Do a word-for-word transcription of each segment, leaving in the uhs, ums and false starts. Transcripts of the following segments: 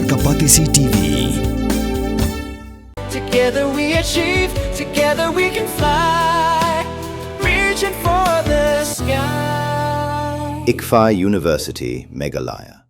Ka Batesi T V. Together we achieve, together we can fly, reaching for the sky. ICFAI University, Meghalaya.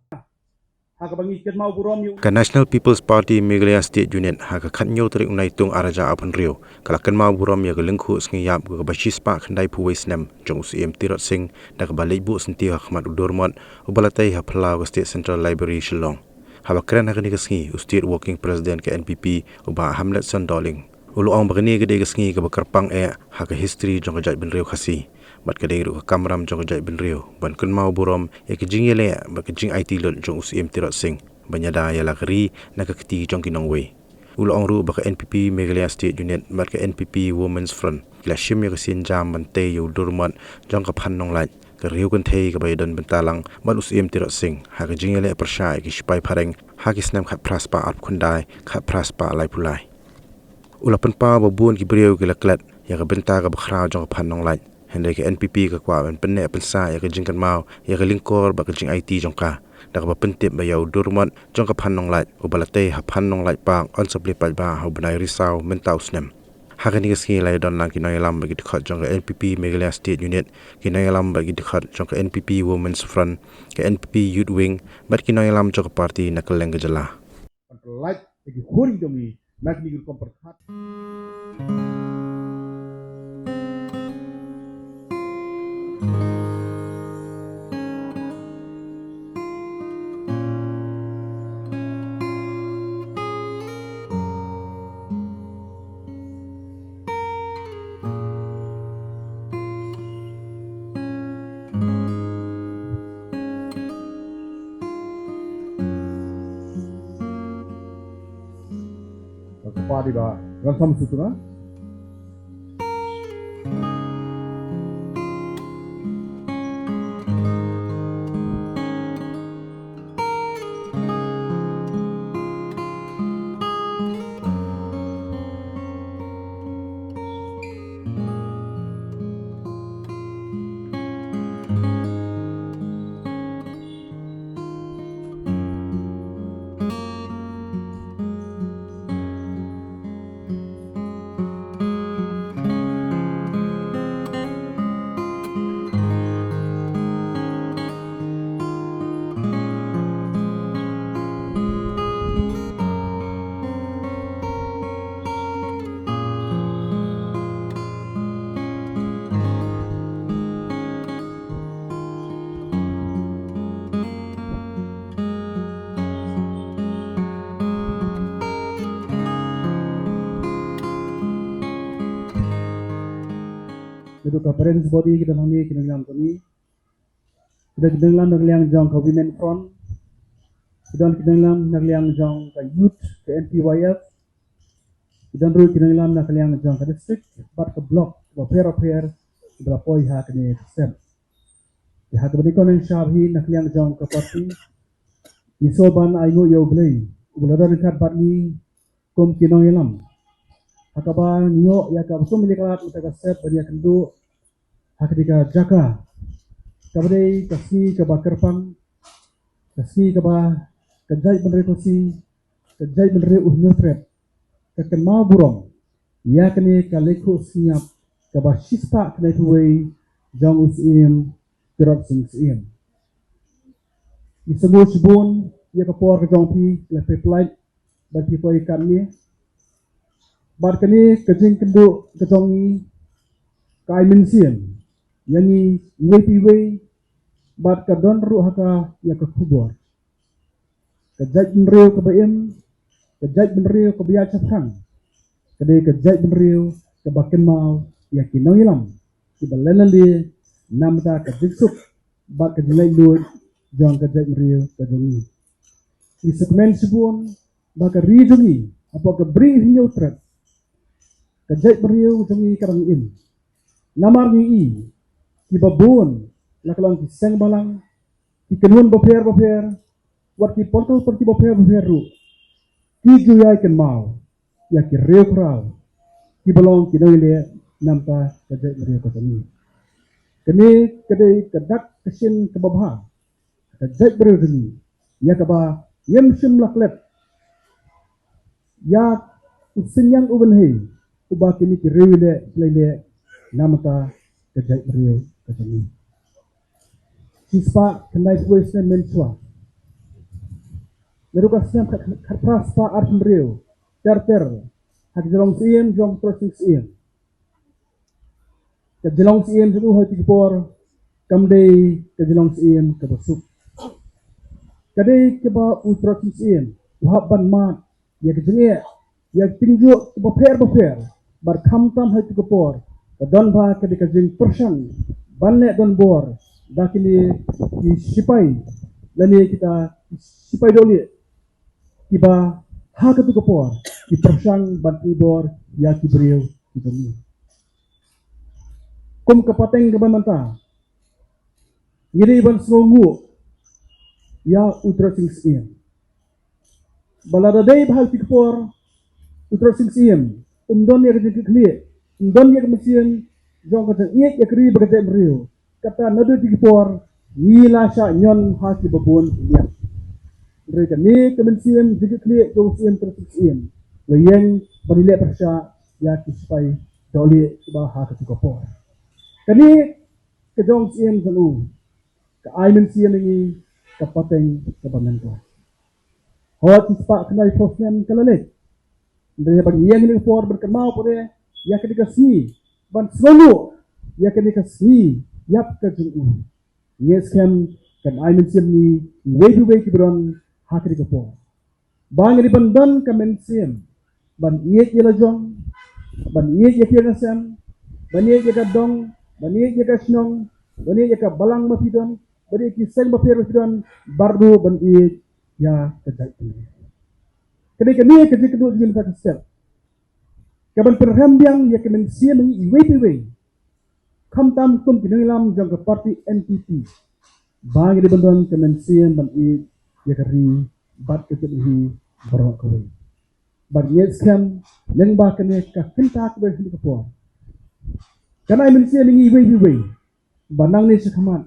Ka National People's Party Meghalaya State Unit ha ka khathynñiew tarik u Naitung ar hajar arphew hynriew ka la kynmaw burom ïa ka lyngkhuh sngi ïap kaba shispah khyndaiphew wei snem jong u Syiem Tirot Sing da kaba leit buh syntiew ha khmat u Durmot uba la tei ha phyllaw ka State Central Library Shillong. Haba kren ha kane ka sngi u State Working President ka N P P u Bah Hamletson Dohling u la ong ba kane ka dei ka sngi kaba kyrpang eh ha ka history jong ka jaitbynriew Khasi bad ka dei ruh ka kamram jong ka jaitbynriew ban kynmaw burom ïa ka jingïaleh bad ka jingaiti lut jong u Syiem Tirot Sing ban ïada ïa la ka ri na ka kti jong ki nongwei. U la ong ruh ba ka N P P Meghalaya State Unit bad ka N P P Women's Front ki la shim ïa ka sienjam ban tei ïa u Durmot jong ka Phan Nonglait, ka riew kynthei kaba ïadon bynta lang bad u Syiem Tirot Sing ha ka jingïaleh pyrshah ïa ki shipai phareng ha ki snem khatphra spah arphew khyndai, khatphra spah laiphew lai. U la pynpaw ba bun ki briew ki la klet ïa ka bynta kaba khraw jong ka Phan Nonglait, hynrei ka N P P ka kwah ban pynneh pynsah ïa ka jingkynmaw ïa ka lyngkor bad ka jingaiti jong ka da kaba pyntip ba ïa u Durmot jong ka Phan Nonglait uba la tei ha Phan Nonglait Park yn sa plie paidbah ha u bnai Risaw mynta u snem. Ha kane ka sngi la ïadon lang ki nongïalam bad ki dkhot jong ka N P P Meghalaya State Unit, ki nongïalam bad ki dkhot jong ka N P P Women's Front, ka N P P Youth Wing bad ki nongïalam jong ka party na kylleng ka jylla. Ban pyllait ïa ki khuri jong ngi na kine ki rukom pyrkhat. Ka kpa dei ba Ransom Sutra. Ngi dei ka parents body, ki don hangne ki nongïalam jong ngi. Ki don ki nongïalam na ka liang jong ka Women Front. Ki don ki nongïalam na ka liang jong ka Youth ka N P Y F. Ki don ruh ki nongïalam na ka liang jong ka district bad ka block bapher bapher kiba la poi ha kane ka step. Te ha kaba nyngkong nyngshap hi na ka liang jong ka party ngi sngewbha ban ai nguh ïa U Blei uba la don ryngkat bad ngi kum ki nongïalam. Ha kaba ngi ïoh ïa ka sum ïa ka lad mynta ka step ban ïakynduh ha kane ka jaka kaba dei ka sngi kaba kyrpang, ka sngi kaba ka jaitbynriew Khasi, ka jaitbynriew u Hynñiewtrep ka kynmaw burom ïa kane ka lyngkhuh sngi ïap kaba shispah khyndaiphew wei jong u Syiem Tirot Sing Syiem. Ngi sngewbha shibun ïa ka por ka jong phi, la phi pynlait bad phi poi katne. Bad kane ka jingkynduh ka jong ngi ka ai mynsiem ïa ngi iwei pa iwei bad ka don ruh ha ka ïa ka khubor. Ka jaitbynriew kaba im, ka jaitbynriew kaba ïaid shaphrang, ka dei ka jaitbynriew kaba kynmaw ïa ki nongïalam kiba leh lade namar ka jingsuk bad ka jinglaitluid jong ka jaitbynriew ka jong ngi. Ngi sngewkmen shibun ba ka ri jong ngi hapoh ka Bri Hynñiewtrep, ka jaitbynriew jong ngi ka dang im. Namar ngi i kiba bun la ka long ki seng balang, ki kynhun bapher bapher, wat ki party party bapher bapher ruh ki ju ïai kynmaw ïa ki riewkhraw kiba long ki nongïaleh namar ka jaitbynriew ka jong ngi. Kane ka dei ka dak ka shin kaba bha ka jaitbynriew jong ngi ïa kaba ngim shym la klet ïa u synñiang u bynhei uba kine ki riew leh leh leh namar ka jaitbynriew ka jong ngi. Shispah khyndai phew snem mynshuwa, naduh ka snem khat, khat phra spah arphew hynriew ter ter, ha ka jinglong syiem jong u Trotsing Syiem. Ka jinglong syiem jong u ha kata ka por kam dei ka jinglong syiem kaba suk. Ka dei kaba u Trotsing Syiem u hap ban mad ïa ka jingeh ïa ka jingjur kaba pher ba pher. Bad khamtam ha kata ka por ka don ba ka dei ka jingpyrshang ban leh donbor da kine ki sipai lane kita ki sipai dohlieh kiba ha kata ka por ki pyrshang ban pynbor ïa ki briew kiba ngi. Kum ka pateng kaba mynta ngi dei ban sngewnguh ïa u Trotsing Syiem. Ba lada dei ba ha kata ka por u Trotsing Syiem um don ïa ka jingkitkhlieh, um don ïa ka mynsiem jong ka jingïeit ïa ka ri bad ka jaitbynriew, kata naduh kata ka por ngi la shah ñion ha kiba bun ki liang. Hynrei kane ka mynsiem jingkitkhlieh jong u Syiem Trotsing Syiem la ïeng ban ïaleh pyrshah ïa ki sipai dohlieh kiba ha kata ka por. Kane ka jong u Syiem jong u ka ai mynsiem ïa ngi ka pateng kaba mynta. Hooid, shispah khyndai phew snem ka la leit. Hynrei haba ngi ïeng ha kane ka por ban kynmaw pat ïa kane ka sngi, ban sngewnguh ïa kane ka sngi ïap ka jong u, ngi ngeit skhem kan ai mynsiem ïa ngi iwei pa iwei kiba don ha kane ka por. Ba ngi dei ban don ka mynsiem ban ïeit ïa la jong, ban ïeit ïa ki ïing ki sem, ban ïeit ïa ka dong, ban ïeit ïa ka shnong, ban ïeit ïa ka balang ba phi don, ban ïeit ïa ki seng bapher ba phi don, bad ruh ban ïeit ïa ka jaitbynriew. Ka dei kane ka jingkynduh jong ngi mynta ka step, ka ban pynrem biang ïa ka mynsiem ïa ngi iwei pa iwei, khamtam kum ki nongïalam jong ka party N P P, ba ngi dei ban don ka mynsiem ban ïeit ïa ka ri bad ka jaitbynriew baroh kawei. Bad ngi ngeit skhem lyngba kane ka kynta kaba ha kane ka por, kan ai mynsiem ïa ngi iwei pa iwei ba nangne shakhmat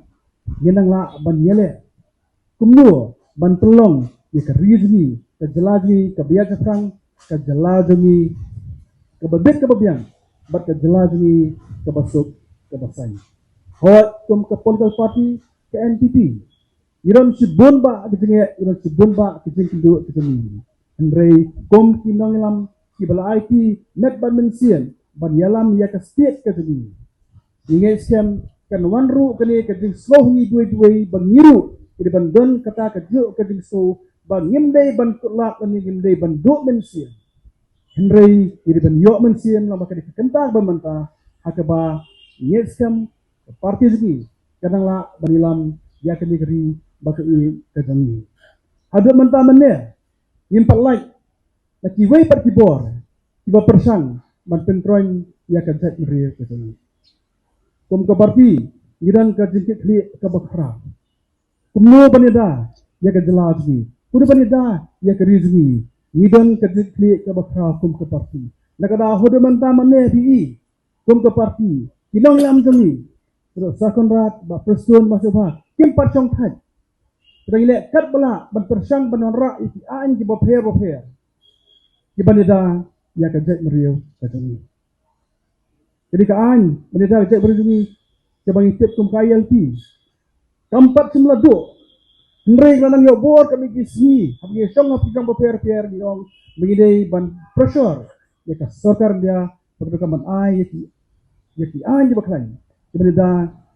ngin nang lah ban ïaleh kumno ban pynlong ïa ka ri jong ngi, ka jylla jong ngi kaba ïaid shaphrang, ka jylla jong ngi kaba bit kaba biang, bad ka jylla jong ngi kaba suk kaba saiñ. Hooid, kum ka political party ka N P P, ngi don shibun bah ka jingeh, ngi don shibun bah ka jingkynduh ka jong ngi. Hynrei kum ki nongïalam kiba la aiti met bad mynsiem ban ïalam ïa ka state ka jong ngi, ngi ngeit skhem kan wan ruh kane ka jingsngew ha ngi iwei pa iwei ba ngi ruh ngi dei ban don kata kajuh ka jingsngew ba ngim dei ban kut lad lane ngim dei ban duh mynsiem. Hynrei ngi dei ban ïoh mynsiem lyngba kane ka kynta kaba mynta, ha kaba ngi ngeit skhem ka party jong ngi kan nang lah ban ïalam ïa kane ka ri bad ka ïing ka jong ngi. Haduh mynta mynne ngim pat lait na kiwei pat ki bor kiba pyrshang ban pyntroiñ ïa ka jaitbynriew ka jong ngi. Kum ka party ngi don ka jingkitkhlieh kaba khraw kumno ban ïada ïa ka jylla jong ngi, kumno ban ïada ïa ka ri jong ngi. Ngi don ka jingkitkhlieh kaba khraw kum ka party. Na ka daw haduh mynta mynne phi i kum ka party, ki nongïalam jong ngi, Sir Conrad, Bah Prestone, Bah Shubha, kim pat shong thait. Ki dang leh katba lah ban pyrshang ban wanrah ïa ki aiñ kiba pher bapher kiban ïada ïa ka jaitbynriew ka jong ngi. Kane ka aiñ ban ïada ka jaitbynriew jong ngi kaba ngi tip kum ka I L P kam pat shym la duh. Hynrei la nang ïoh bor katba ki sngi haba ngi shong ha ki jong bapher bapher ngi ong ba ngi dei ban pressure ïa ka sorkar India ba ka dei ban ai ïa ki, ïa ki aiñ kiba khlaiñ kiban ïada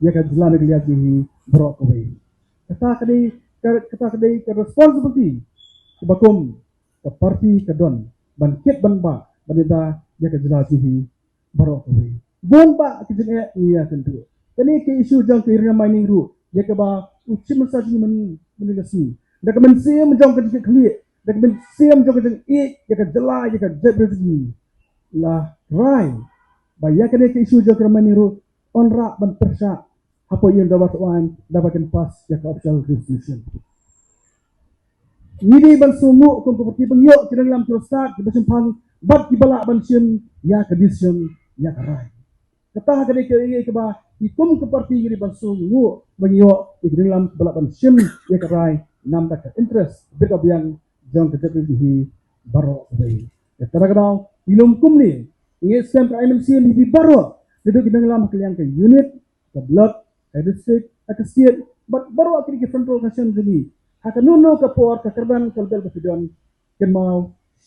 ïa ka jylla Meghalaya jong ngi baroh kawei. Kata ka dei ka, kata ka dei ka responsibility kaba kum ka party ka don ban kit ban bah ban ïada ïa ka jylla jong ngi baroh kawei. Bun bah ki jingeh ngi ïakynduh. Kane ka issue jong ka uranium mining ruh ïa kaba u Chief Minister jong ngi mynne ka sngi da ka mynsiem jong ka jingkitkhlieh, da ka mynsiem jong ka jingïeit ïa ka jylla, ïa ka jaitbynriew jong ngi, la rai ba ïa kane ka issue jong ka uranium mining ruh yn rah ban pyrshah hapoh ïing dorbar thaw aiñ da ba kin pass ïa ka official resolution. Ngi dei ban sngewnguh kum ka party ba ngi ïoh ki nongïalam kiba stad, kiba shemphang bad kiba lah ban shim ïa ka decision, ïa ka rai. Kata ka dei kaei kaba ngi kum ka party ngi dei ban sngewnguh ba ngi ïoh ki nongïalam kiba lah ban shim ïa ka rai. namar ka interest bit ka biang jong ka jaitbynriew hi baroh kawei. Te tang ka daw ngi lum kumne, ngi sngewbha ka ai mynsiem ïa phi baroh, naduh ki nongïalam ha ka liang ka unit, ka block, ka district, ka state, bad baroh kine ki front row ka seng jong ngi. Ha kano kano ka por, ka kyrdan, ka level ba phi don, kynmaw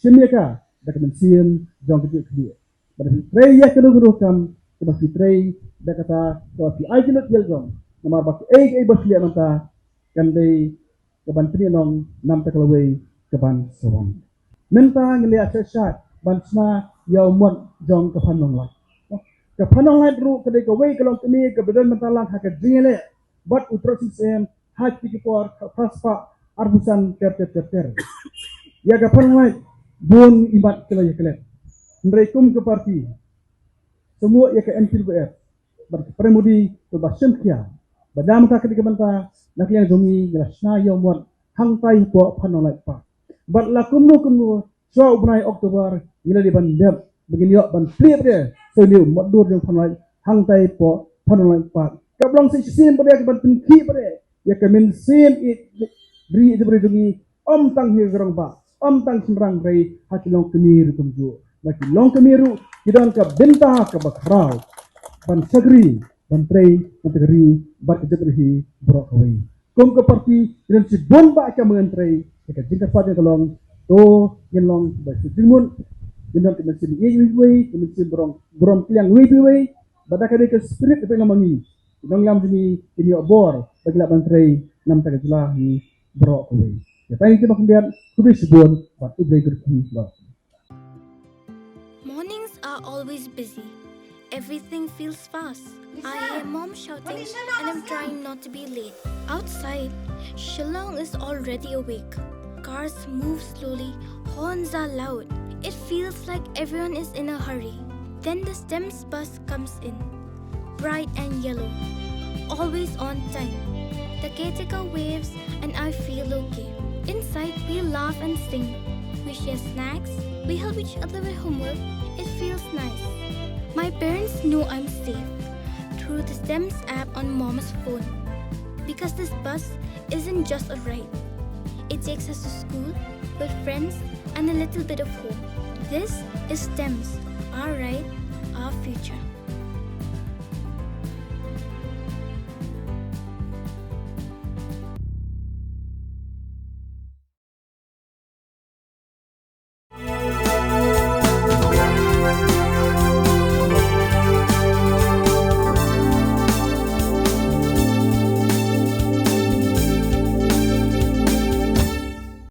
shim ïa ka da ka mynsiem jong ka jingkyrkhu. Bad phi trei ïa kano kano ka kam kaba phi trei da kata kaba phi ai jingmut ïa ka jong. Namar ba kaei kaei ba phi leh mynta kan dei kaban pynïaid noh namar ka lawei kaban sa wan. Mynta ngi la ïa shah shah ban shna ïa u mot jong ka Phan Nonglait. Ka Phan Nonglait ruh ka dei kawei ka longkmie kaba don bynta lang ha ka jingïaleh bad u Trotsy Syiem ha ki por ka phra spah arphew san ter ter ter ter. Ïa ka Phan Nonglait bun i mat ki la ïa klet. Hynrei kum ka party, sngewbha ïa ka N P P F bad ka Party Modi ba shim khia. Ba dang mynta ka dei ka bynta na ka liang jong ngi, ngi la shna ïa u mot hangtai hapoh Phan Nonglait Park. Bad la kumno kumno shuwa u bnai October ngi la dei ban dep ba ngin ïoh ban plie pat de sa une u mot dur jong Phan Nonglait hangtai hapoh Phan Nonglait Park. Ka long sa shisien pat de kaban pynkhih pat de ïa ka mynsiem ïeit ri ïeit bri jong ngi, ym tang hi ka rangbah, ym tang shynrang, hynrei ha ki longkmie ruh kumjuh. Ba ki longkmie ruh ki don ka bynta kaba khraw ban shakri, ban trei, ban trei bad ka jaitbynriew hi baroh kawei. Kum ka party ngi don shibun ba ka mynsiem trei, ka jingkyrpad ka long, to ngin long ba shu jingmut, ngin don ka mynsiem ïeit iwei pa iwei, ka mynsiem burom, burom kliang iwei pa iwei. Bad da ka dei ka spirit ba ngi, nongïalam jong ngi, ngin ïoh bor ba ngin lah ban trei namar ka jylla hi baroh kawei. Ïa tang ïa kine ba khyndiat, khublei shibun bad khublei kyrkhu. Mornings are always busy. Everything feels fast. I hear mom shouting and I'm trying not to be late. Outside, Shillong is already awake. Cars move slowly, horns are loud. It feels like everyone is in a hurry. Then the STEMS bus comes in, bright and yellow, always on time. The caretaker waves and I feel okay. Inside, we laugh and sing. We share snacks. We help each other with homework. It feels nice. My parents know I'm safe through the STEMS app on mom's phone. Because this bus isn't just a ride, it takes us to school, with friends, and a little bit of home. This is STEMS, our ride, our future.